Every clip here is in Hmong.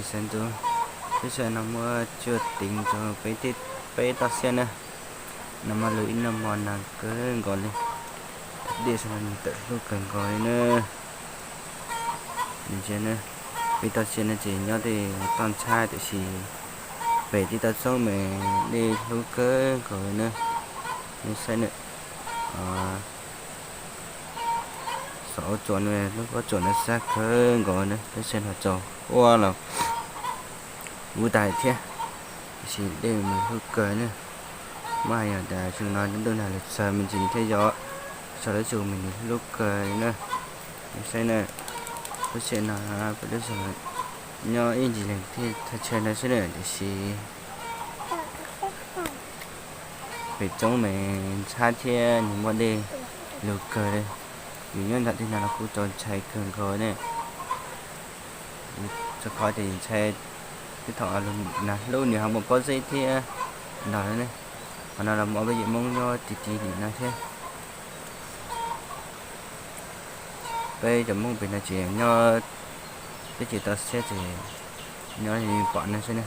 Saib ntxuv, lub sij hawm no muab cuaj teev rau peb, peb toj siab na. No mas lug ib noj mov nag kawg nkaus li. Dej saum no nws tawm hlub kawg nkaus li na. Nws ntsia na, peb toj siab no ces nyob tej toj ntxhab tiam sis pem tej toj roob mas dej hlub kawg nkaus li na. Nej saib na, saum huab tsuas no, lub huab tsuas no sab kawg nkaus na, peb saib no tsaus huab los ub tag thiab, tiam sis dej mas hlub kawg na. Muab hais yog tias tseem no ntuj nag lawm txawg me ntsis thiaj yog, saum lub tsuas mas nws hlub kawg li na. Nej saib na, lub sij hawm no peb lub zos nyob ib ntsis leeg thiaj txog chaw no xwb na, tiam sis pem toj roob mas ntxhab thiab nws muaj dej lug kawg li. Yus nyob nram tej no los kuj txaus ntshai kawg nkaus ne. Rau qhov tias yus ntshai tej thaum nag hlub nws ho muaj pob zeb thiab ntag ne. Qhov no los muaj peb yim Hmoob nyob ti ti nim no thiab. Peb cov Hmoob pem no ces nyob teb chaws toj siab ces nyob li pom no xwb ne.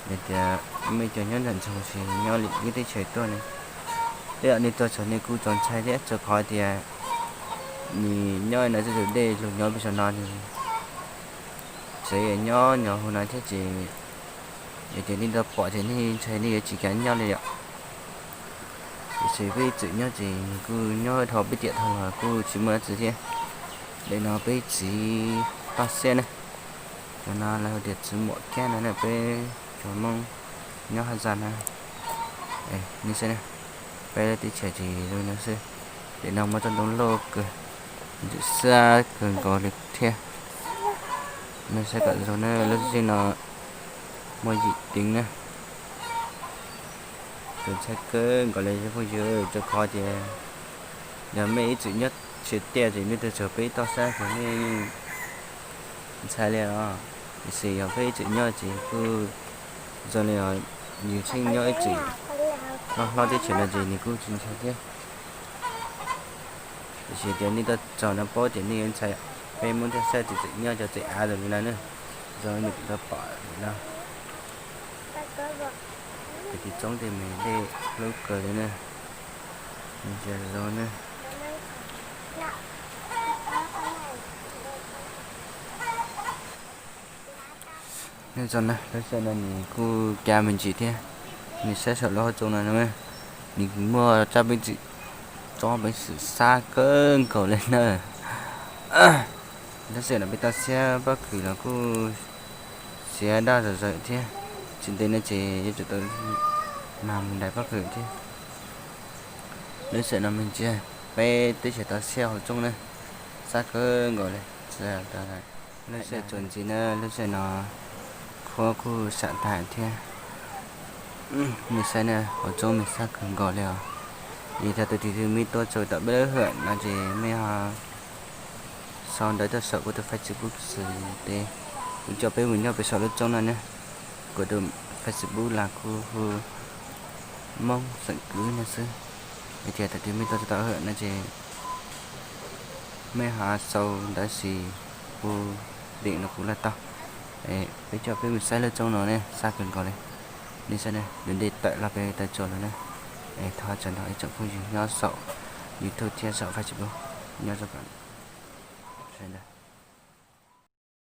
Yog tias muaj cov nyob nram nroog ces nyob li ib teb chaws tuaj ne, tej zaum nej tuaj txog nej kuj txaus ntshai thiab, rau qhov tias nws nyob no tej zaum dej lug nyob pem saum no nws tsev nyob nyob hauv no thiab ces yog tias nej tau pom ces nej ntshai nej yuav tsis kam nyob li yom. Tiam sis peb ib txwm nyob ces nws kuj nyob dhau peb tiam dhau los kuj tsis muaj dab tsi thiab. Daim no peb txiv toj siab na, cov no lawv hu tias txiv muam kiab no na, peb cov Hmoob nyob hab zaj na. Nej saib na, peb teb chaws ces zoo no xwb. Daim no muaj tsob ntoo loj kawg, ntxim xab kawg nkaus li thiab. Nej saib kom zoo na, lub sij no muaj yim teev na. Txaus ntshai kawg nkaus li cov phooj ywg, rau qhov tias yog mej ib txwm nyob tsev tiaj ces mej tuaj txog peb toj siab ces mej yeej ntshai li os. Tiam sis yog peb ib txwm nyob ces kuj zoo li os, yus tseem nyob ib txwm hlob hlob teb chaws no ces nws kuj tsis ntshai thiab. Tiam sis tias nej tuaj txog no paub tias nej yuav ntshai. Peb Hmoob toj siab txawm nyob cov txawm av zoo li no na, zoo li nej tau pom li no. Pem tej tsob tej mas dej hlub kawg li na. Ntsia zoo na. Nej txog na, lub sij hawm no nws kuj kav me ntsis thiab. Nej saib saum lub hauv tsoo no, nws muaj tsab peev xwm, tsab peev xwm xab kawg nkaus li na. Lub sij hawm no peb toj siab pob kws los kuj xiav daj zom zaws thiab. Tsis ntev no ces yuav tsum tau mag mus ntais pob kws thiab. Lub sij hawm no me ntsis peb teb chaws toj siab hauv tsoob na, xab kawg nkaus li. Lub sij hawm txuas ntxiv na, lub sij hawm no khuab kuj sam tag thiab. Nej saib na, hauv tsoob mas xab kawg nkaus li os. Yog tias tus twg twg mej tuaj txog tom peb lub hwm no ces mej ho sau ntawv tuaj saum kuv tus Facebook xwb tes, kuv coj peb mus nyob pem saum lub tsoob no ne. Kuv tus Facebook los kuv hu Moob xeem Kwv no xwb. Yog tias tus twg mej tuaj txog tom hwm no ces mej ho sau ntawv xwb, kuv link no kuv laj tau. Peb coj peb mus saib lub tsoob no ne, xab kawg nkaus li. Nej saib ne, nws dej tawm los pem taw tsuas lawm na. Thov tsaug ntau ib tsoom phooj ywg nyob saum YouTube thiab saum Facebook, nyob zoo.